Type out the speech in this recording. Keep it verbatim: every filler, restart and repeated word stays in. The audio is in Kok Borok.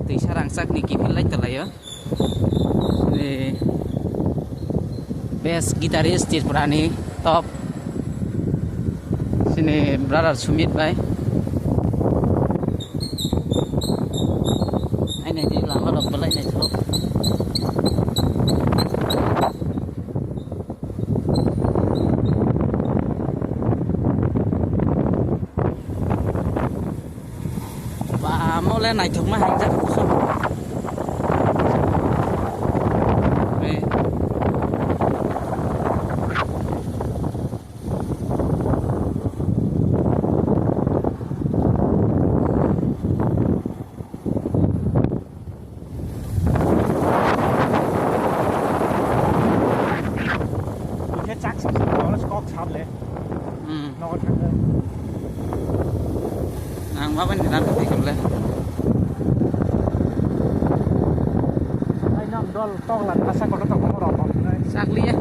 Twisa rangchak ni kiphil lai tonglaio. Ni best guitarist Tripura ni top. Sini brother Sumit bai. Ai nai di lama rok belai nai thok. Ba, mo le naithokma hangjak kusu. Eh. Khe chak sak sak kok sable. Hmm. Nogo thangkhe. Ang ma bani dan thai kable. Ai nam dol tokla thasa kotor tokla rok. Chakliya.